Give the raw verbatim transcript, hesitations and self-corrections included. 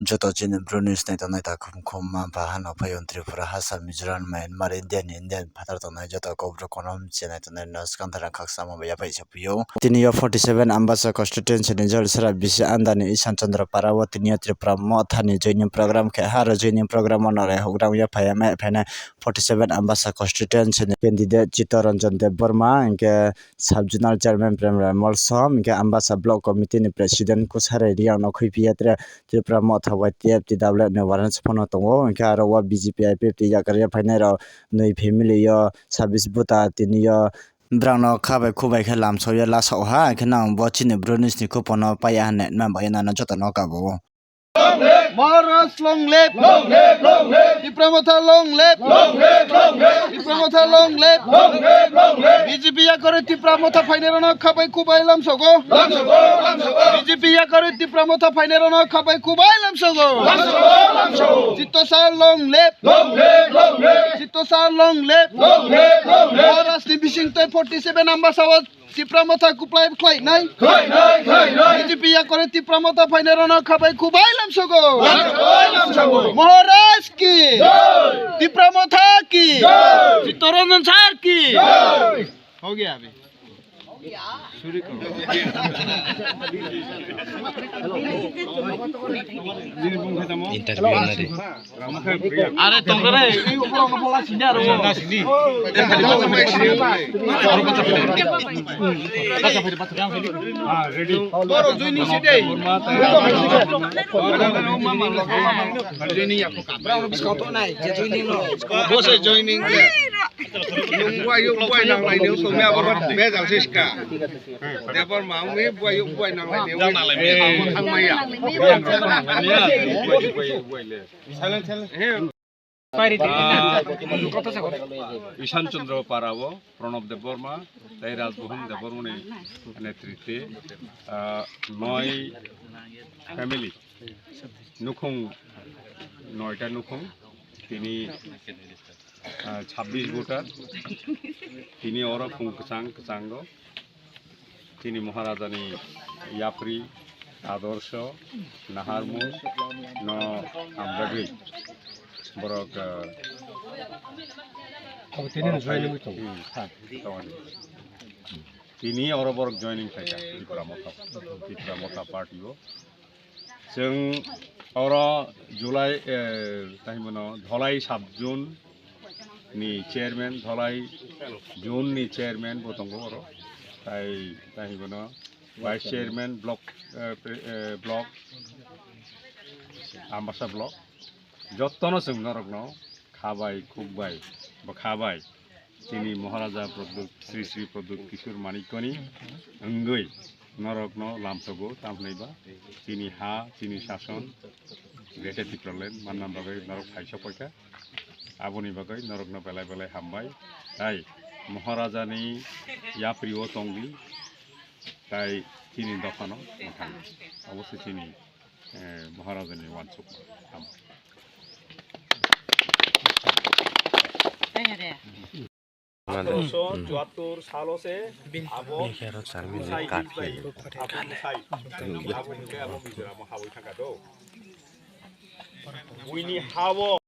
Joto chini Bru News nai tongnai takhum khum ma ba hano phaio Tripura hasa, Mizoram, Myanmar, India ni Indian phatar tongnai joto kok Bru kono mchai nai tongnai no swkang thara khaksa ma ba yaphai se phio. Tini yo forty seven Ambasa constituency ni Jolsara bisi andani Ishan Chandra Para o tini yo Tripura Motha ni joining program khe ha, aro joining program o nore hugram yaphai ya mai phainai forty seven Ambasa constituency ni candidate Chittaranjan Debbarma, hinkhe Sub Zonal Chairman Premlal Molsom, hinkhe Ambasa Block Committee ni President Kusarai Riang no khwi phiya tere Tripura Motha Y T F T W F ni warrants phano tongo, hinkhe aro o B J P I P F T yakarwi phainai rok nwi family o sabis buta tini o brang no kha bai khu bai khe lamsok ya lasok ha, hinkhe nang bo chini Bru News ni khupano paiya hwnwi ma bai nana joto no kabo. Maharaj long live! Long live, long live! Tipra Motha long live! Long live, long live! Tipra Motha long live! Long live, long live! B J P yakarwi Tipra Motha phainai rok no kha bai khu bai lamsogo. Lamsogo, lamsogo! B J P yakarwi Tipra Motha phainai rok no kha bai khu bai lamsogo. Lamsogo, lamsogo! Chitto Sir long live! Long live, long live! Chitto Sir long live! Long live, long live! Maharaj ni bising tei forty seven Ambasa o Tipra Motha kuplai khlainai. Khlainai, khlainai. B J P yakarwi Tipra Motha phainai rok no kha bai khu bai lamsogo. Lamsogo, lamsogo. Maharaj ki. Jai. Tipra Motha ki. Jai. Chittaranjan sir ki. Jai. Ho gaya abhi. Shuru karo. Interview na de. Are tongkore. Boro joining si dei. Joining ya. Bose joining. Nung buai yo buai nang lai nung somya boro mejal siska. Debor ma ungwi buai yo buai nang lai nung. Thang maya. Silent, silent. Ah, Ishan Chandra Para o Pranab Debbarma tei Rajmohan Debbarma ni netritwe, ah, noi family, nukhung noita nukhung, tini, ah, chhabbish voter, tini oro khung kwchang kwchango. Chini Maharajani yapri, adorsho, naharmung no hamjagwi borok, ah, Abo tini no joining wngwi tongo. Hmm, tongani. Tini oro borok joining khlaikha Tipra Motha, Tipra Motha party o. Chwng oro July, eh, tei hwnmano Dholai sub zone ni chairman, Dholai zone ni chairman bo tongo oro. Tai, tai hwnmano vice chairman, block, eh, pre-, eh, block, Ambasa block. Jottono chwng norokno kha bai, khuk bai, bwkha bai. Chini Maharaja Pradyut, Sri Sri Pradyut Kishore Manikyani wngwi norokno lamsogo, tamhinaiba chini ha, chini sason, Greater Tipraland manna bagwi norok phai sokpaikha. Aboni bagwi norokno belai belai hambai. Tai Maharajani yapri o tongdi, tai chini dophano mwthang. Obo se chini, eh, Maharajani uansukma. Hambai. Athroso chuattor salo se abo Bwsai hik bai, abo bwsai, abo hik bai abo Mizoram o habwi thangkha do. Buini ha-o